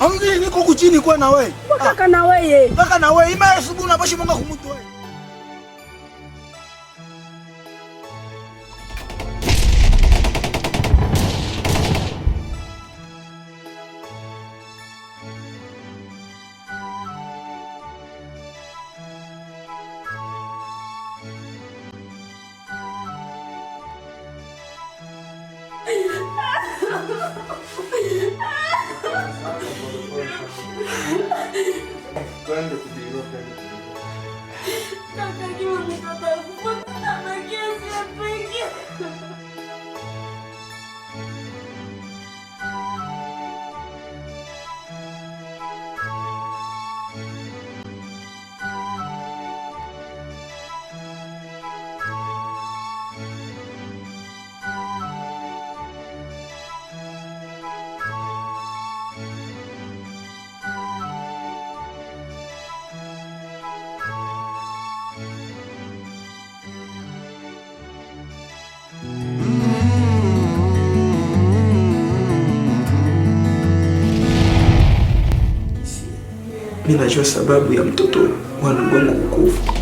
Amgini niko huku chini kwa na wewe. Kaka na wewe. Kaka na wewe ima asubuhi unapashi mwanga kumutu wewe. Twende kubiro, twende kubiro. Kaka kiwa mtoto akufa, peke. Mimi najua sababu ya mtoto wa ndugu wangu kukufa.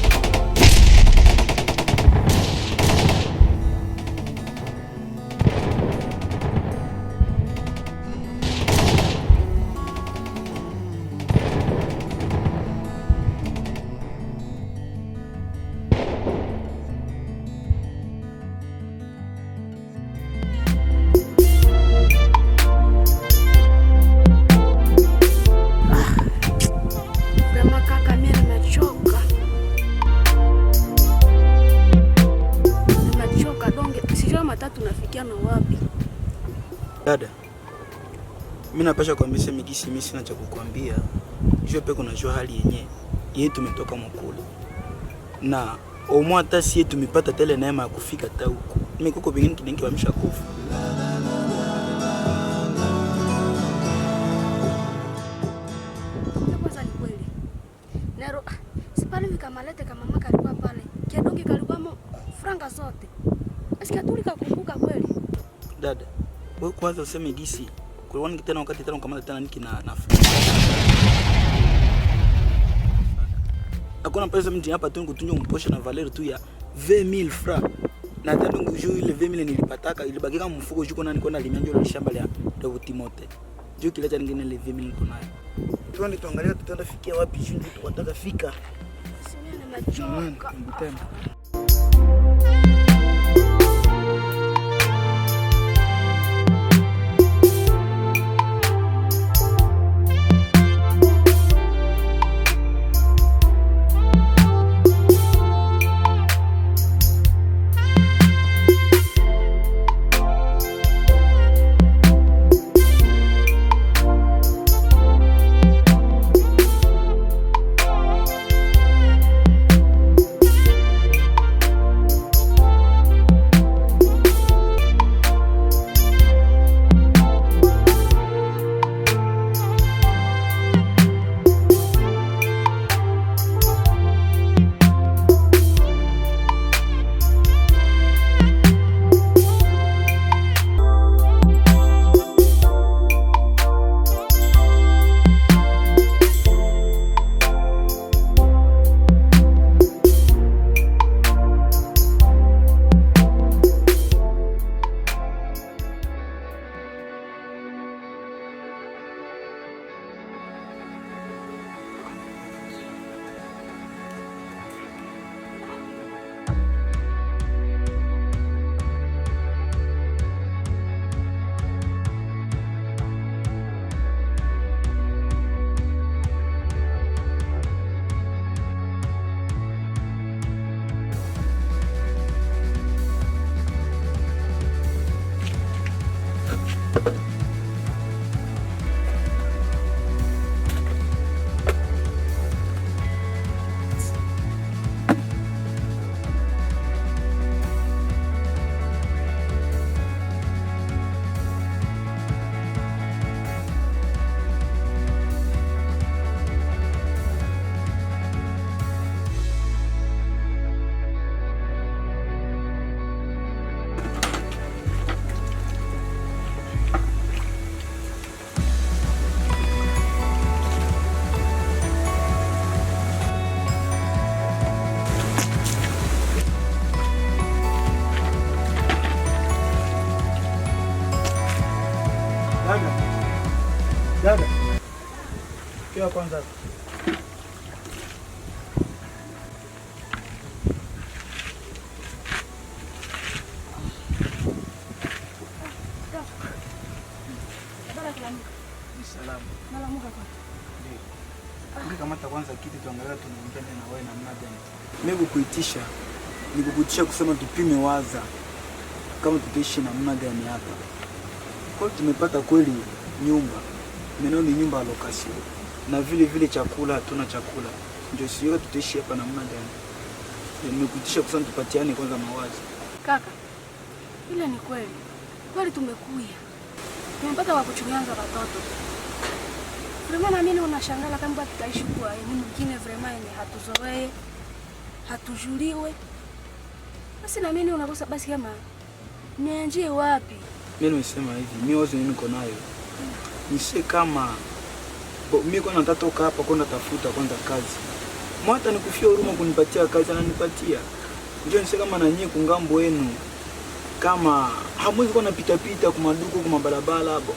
Vraiment kaka, mimi nimechoka. Nimechoka donge, sijui matatu nafikia na wapi. Dada, mimi napasha kuambia sema gisi mimi sina cha kukuambia. Jua peke unajua hali yenyewe. Yeye tumetoka mkulu. Na au hata sie tumepata tele neema ya kufika hata huko. Mimi kuko bingine kidinki wamesha kufa. Kwanza ni kweli. Nero, si pale vikamalete kama mama kalikuwa pale. Kiadonge kalikuwa mo franga zote. Asikia tulika kumbuka kweli. Dada, wewe kwanza useme gisi. Kulikuwa ni tena wakati tena ukamata tena niki na hakuna pesa mtu hapa tu nikutunja mposha na valeur tu ya 20000 francs. Na tena ndio ile 20000 nilipataka ilibaki kama mfuko juko na niko na limia ndio shamba la Dogo Timote. Juu kile cha nyingine ile 20000 niko nayo. Twende tuangalie tutaenda fikia wapi juu ndio tunataka fika. Si mimi nimechoka. Tena. Kia kwanza. Salama. Nalamuka kwa. Ndio. Kamata kwanza kiti tuangalia tunaongea na wewe namna gani. Mimi kukuitisha ni kukuitisha kusema tupime waza kama tutaishi namna gani hapa. Kwa tumepata kweli nyumba. Meno ni nyumba ya location. Na vile vile chakula hatuna chakula. Ndio sio tutaishi hapa namna gani. Nimekuitisha kusema tupatiane kwanza mawazo. Kaka. Ile ni kweli. Kweli tumekuya. Tumepata wa kuchunganza watoto. Vraiment na mimi unashangala kama tutaishi kwa ni mwingine vraiment yenye hatuzoee, hatujuliwe. Basi na mimi unakosa basi kama nianjie wapi? Mimi nimesema hivi, mimi wazo niko nayo. Nise kama mimi kwa natatoka hapa kwenda tafuta kwanza kazi. Mwata nikufia huruma kunipatia kazi ananipatia. Njoo nise kama na nyie kungambo wenu kama hamwezi kuwa napita pita kwa maduka kwa mabarabara hapo.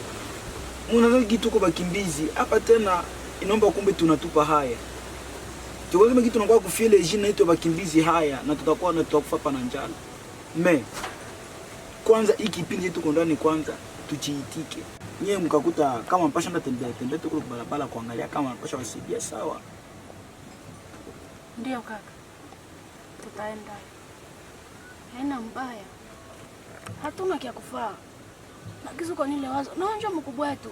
Mnadhani kitu kwa bakimbizi hapa tena inaomba kumbe tunatupa haya. Tukasema kitu tunakuwa kufile jina yetu bakimbizi haya na tutakuwa na tutakufa pana njala. Me kwanza hiki kipindi tuko ndani kwanza tujiitike. Nyie mkakuta kama mpasha nda tembea tembea tu kwa barabara kuangalia kama mpasha wasaidia sawa. Ndio kaka. Tutaenda. Haina mbaya. Hatuna kia kufaa. Nagizo kwa nile wazo. Naonja mkubwa wetu.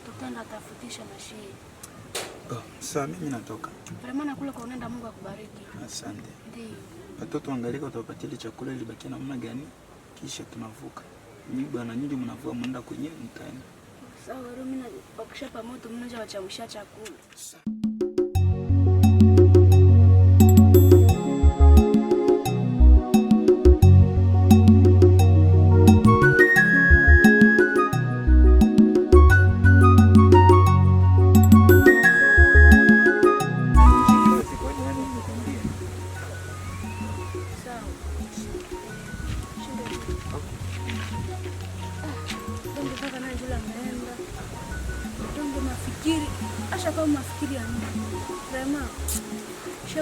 Tutaenda tafutisha na shii. Oh, sawa mimi natoka. Vraiment nakula kwa unaenda, Mungu akubariki. Asante. Ndio. Watoto angalia utawapatia chakula ili bakia namna gani kisha tunavuka. Nyinyi bwana nyinyi mnavua mwenda kwenye mtaani. Sawa, mimi na bakisha pamoja mmoja wachamsha chakula. Sawa.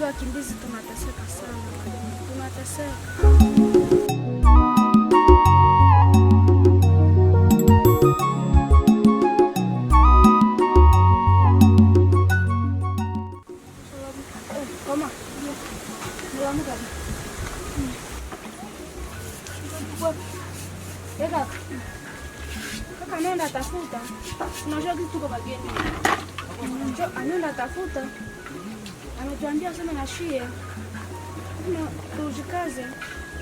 Wakimbizi tunateseka sana, tunateseka. Koma, kaka nenda tafuta. Unajua kitu tuko bageni. Anaenda tafuta. Ametuambia sema na shie. Tujikaze.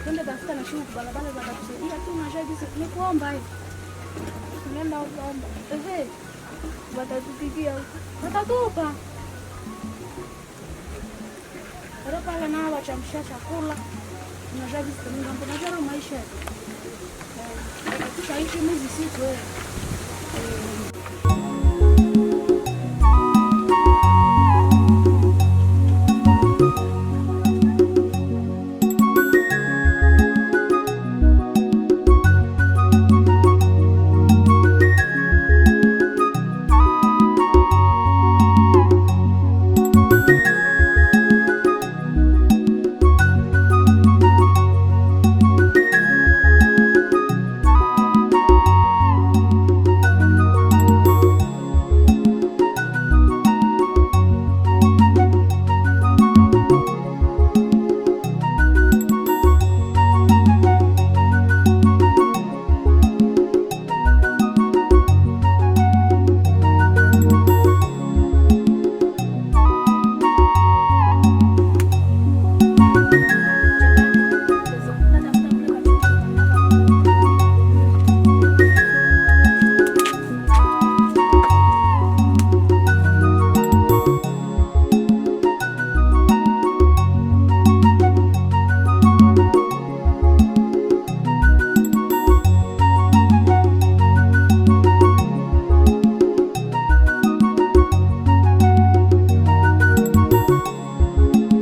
Twende tafuta na shie barabara za kutusaidia tu unajua kitu ni kuomba hivi. Tunaenda kuomba. Ehe. Watatupigia huko. Watatupa. Pale na wachamsha chakula. Unajua kitu tunaenda unajua maisha. Tutaishi mwezi siku wewe.